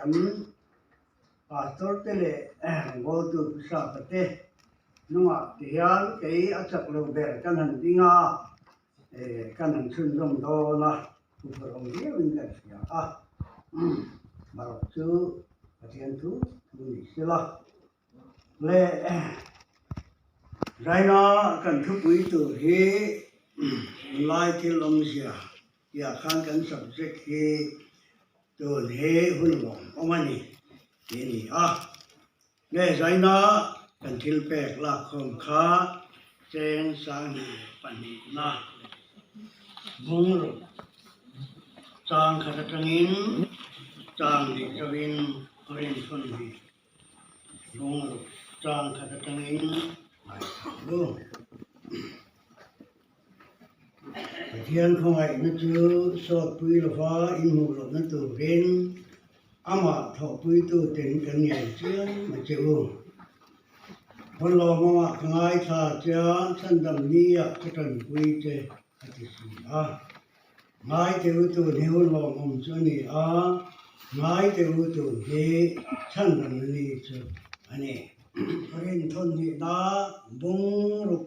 Kan Pastor te leh rawngbawltu Pu Sapa te hnungah ti hian kei a chak lo ber kan han ding a, kan han chhunzawm dawn a, huphurh awm viauin kan hria a. Marawh chu Pathian thu thu ni sela. Le Zaina kan thupui tur hi tunlai thil awmzia tihah khan kan subject hi tun hi hun lawm awm a ni tih a ni a. Le Zaina kan thil pek lakkhawm kha cheng sanghnih leh pahnihna bungruk chang khat atangin chang hnih zoin rinchhawn hi Lungruk chang khat atangin ngaithla lu. Pathian khawngaihna chu sawtpui lova inhmuh lohna turin amah thawhpuitu ten kan ngen chiam a che u. Hawn lawmawmah ka ngaithla che a, chhandam nia ka tanpui che a ti si a. Ngai teh u tun hi hun lawmawm chu a ni a, ngai teh u tun hi chhandamna ni chu a ni. Rinthawn hnihna bungruk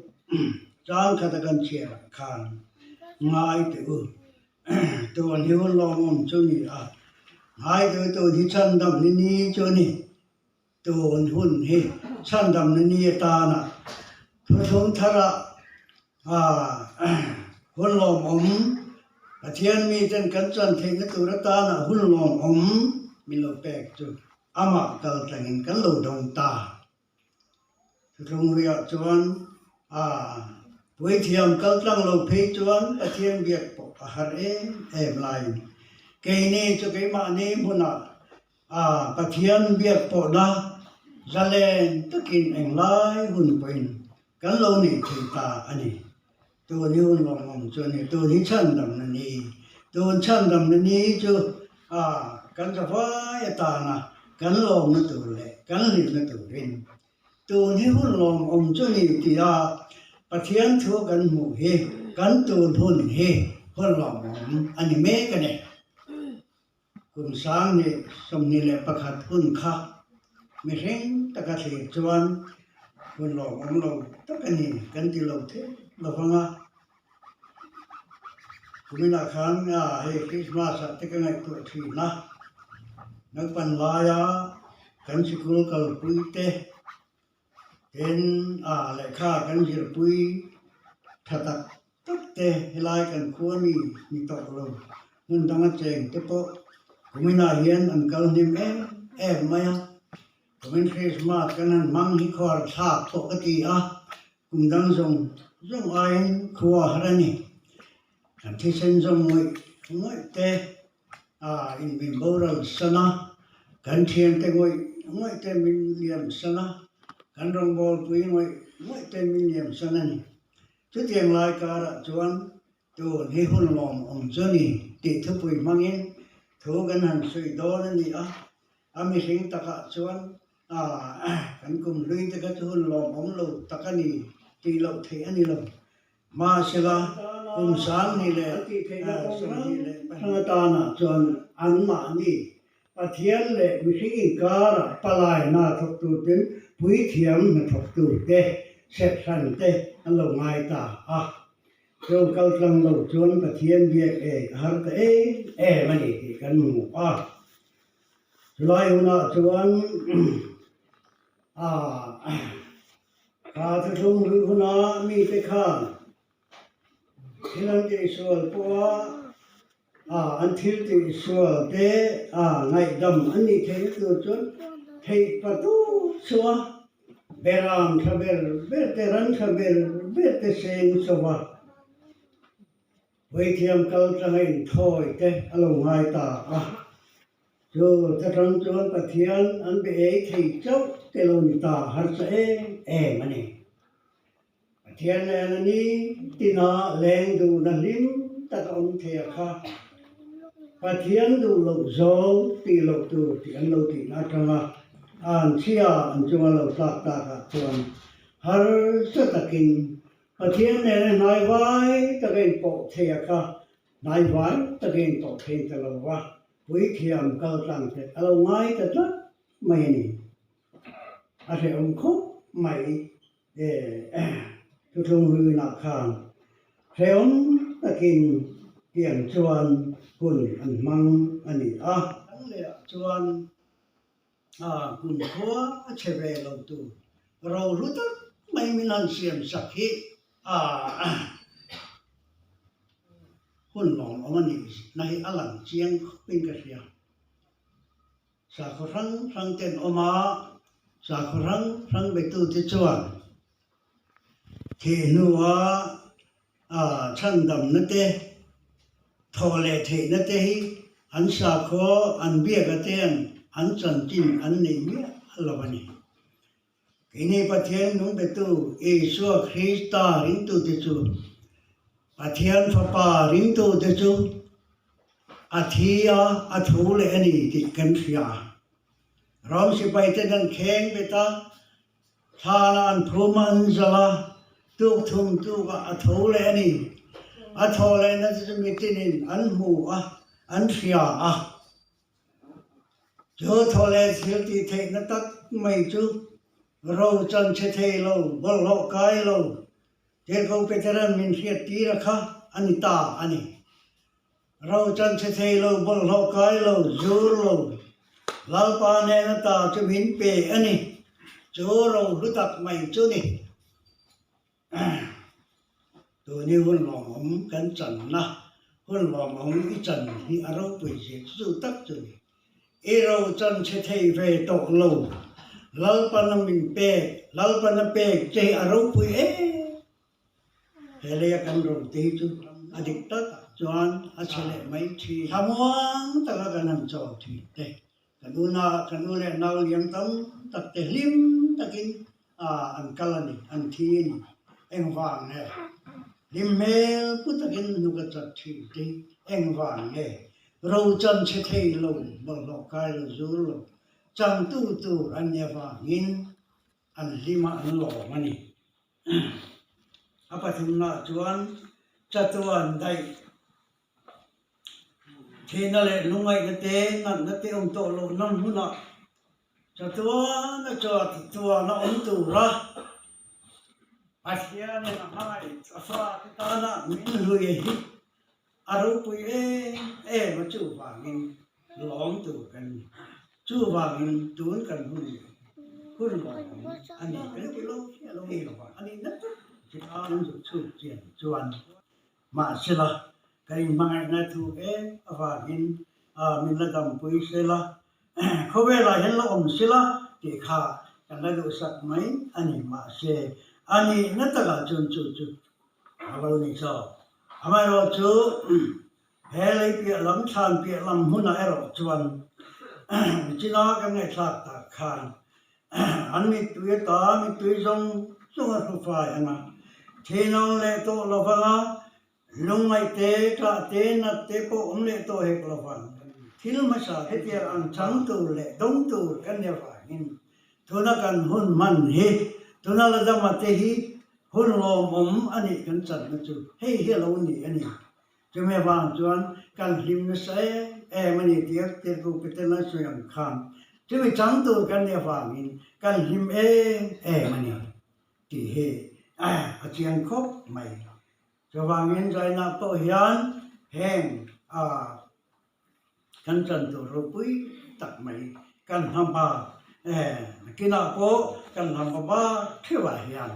chang khata kan chhiarah khan ngai teh u tun hi hun lawmawm chu a ni a, ngai teh u tun hi chhandamna ni chu a ni. Tun hun hi chhandamna ni atana thuthlung thara hun lawmawm, Pathian miten kan chan theihna tur atana hun lawmawm min lo pek chu amah kal tlangin kan lo dawng ta. Thuthlung hluiah chuan puithiam kal tlang lo phei chuan Pathian biak pawh a har em em laiin keini chu keimahni hmunah A Pathian biak pawhna zalen takin englai hun pawhin kan lo nei thei ta a ni. Tun hi hun lawmawm chu a ni. Tun hi chhandamna ni. Tun chhandamna ni chu a kan zavai atana kan lawmna tur leh kan hlimna turin tun hi hun lawmawm chu a ni tia Pathian thu kan hmuh hi kan tun hun hi hun lawmawm a ni mek a ni. Kum 2021 hun kha mihring taka thlir chuan hun lawmawm lo tak a ni kan ti lo thei lo vang a. Kuminah khan hei Christmas ah te ka ngaihtuah thin a, naupan laia kan sikul kalpui te Tin, a lehkha kan zirpui tha tak tak te helai kan khua mi ni tawh lo hmun danga cheng te pawh kuminah hian an kal hnem em em mai a. Kumin Krismas kan han hmang hi khuar thlak pawh ka ti a, kum dang zawng zawng aiin khua har a ni. Kan thisen zawng ngawih ngawih te A in min boral san a, kan thiante ngawih ngawih te min liam san a, kan rawngbawlpui ngawih ngawih te min liam san a ni. Chutiang lai karah chuan tun hi hun lawmawm chu a ni tih thupui hmangin thu kan han sawi dawn a ni a, a mihring takah chuan kan kum hlui te kha chu hun lawmawm lo tak a ni tih loh theih a ni lo. Mahsela, kum 2022 atana chuan anmahni Pathian leh mihring inkarah palai hna thawktuten puithiam hnathawktute serhhran te an lo ngai ta a. Chung kaltlang lo chuan Pathian biak ei a har ta em em a ni tih kan hmu a. Chulai hunah chuan Kha thuthlung hlui huna mite khan thil an tihsual pawha an thil tihsual te ngaihdam an nih theihna tur chuan theih patu chua beram tha ber ber te ran tha ber ber te seng chauh a. Puithiam kal tlanga inthawi te a lo ngai ta a. Chu chatang chuan Pathian an be ei thei chauh te lo ni ta harsa em em a ni. Pathian nena ni tina leng duhna hlim tak a awm thei a kha. Pathian duh loh zawng tih loh tur tih an lo tihna atanga an chhia an chunga lo tlak takah chuan harsa takin Pathian nena hnaivai taka inpawh thei a kha hnaivai taka inpawh thei ta lo va. Puithiam kal tlang te a lo ngai ta tlat mai a ni. A hrehawm khawp mai e thuthlung hluinah khan hrehawm takin tiang chuan hun an hmang a ni a. An lehah chuan a hmun khua a chhe ve lo tur rohlu tak mai min han siam sak hi a hun lawmawm a nih na hi a lang chiang khawpin ka hria. Sakhaw hrang hrang ten awm a, sakhaw hrang hrang betute chuan thih hnua a chhandamna te, thawh leh theihna te hi an sakhaw an biaka ten an chanchin an nei miah lo a ni. Keini Pathian nung betu Isua Krista ringtute chu Pathian Fapa ringtute chu a thi a, a thu leh a ni tih kan hria. Rom sipaiten an kheng bet a, thlanah an phum a, an zalh a, tuk thum tukah a tho leh a ni. A thawh lehna te chu mitinin an hmu a, an hria a. Chu thaw leh thil tih theihna tak mai chu ro chan chhe thei lo, bawlhhlawh kai lo, Tirhkoh Petera'n min hriat tir a kha a ni ta a ni. Ro chan chhe thei lo, bawlhhlawh kai lo, zur lo, Lalpa hnena ta chu min pe a ni. Chu ro hlu tak mai chu ni. Tuni hun lawmawm kan channa, hun lawmawm i chan hi a ropui zir chu tak chu ni. I ro chan chhe thei ve tawh lo. Lalpana min pek, Lalpana pek che hi a ropui em. He leia kan ro te hi chu a dik tak chuan a chhe leh mai thin. Thlamuang taka kan han chaw thin te. Kan una, kan u leh nau liam tam tak te hlim takin an kal a ni, an thi a ni. Engvang nge? Hlim hmel pu takin hnuk a chat thin te hi engvang nge? Ro chan chhe thei lo, bawlhhlawh kai lo, zur lo, changtu tur an nih avangin an hlim a, an lawm a ni. A pathumnaah chuan chatuan daih Thihna leh lungngaihna te, natna te awm tawh loh nan hmunah chatuana chuan chuan a awm tur a, Pathianin a hmangaih a fate tana min hlui hi a ropui em em a, chuvangin lawm tur kan ni. Chuvangin tun kan hun leh hun lawmawm a ni kan ti lo thei lo va, a nihna tak chu kan zuk chhuk chian chuan Mahsela, ka inhmangaihna thu em avangin min la dampui sela, khawvelah hian la awm sela tih kha kan la duhsak mai a ni. Mahse, a nihna takah chuan chu chu a lo ni zawk. Amaherawhchu, he lei piah lam, thlan piah lam hmunah erawh chuan China kan ngaihthlak tak khan An mittui a ta, mittui zawng zawng a hru fai ang a, thinawm leh tawh lo vang a, lungngaih te, ṭah te, nat te pawh awm leh tawh hek lo vang. Thil hmasa hetiang ang chang tur leh dawng tur kan ni avangin tuna kan hun hman hi, tuna la dama te hi hun lawmawm a nih kan channa chu hei hi a lo ni a ni. Chumi avang chuan kan hlim nasa em em a ni tia Tirhkoh Peter an sawi ang khan chumi chang tur kan nih avangin kan hlim em em a ni tih hi a chiang khawp mai. Chuvangin Zainah pawh hian heng a Kan chan tur ropui tak mai kan hmaba nakinah pawh kan hmaba theuhah hian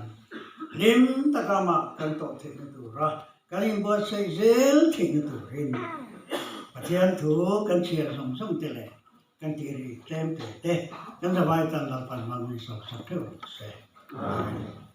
hlim taka mah kan tawh theihna tura kan inbuatsaih zel theihna turin Pathian thu kan chhiar zawng zawng te leh kan tih ri tlem te te kan zavai tan Lalpan hmangin sawksak theuh rawh se. Amen.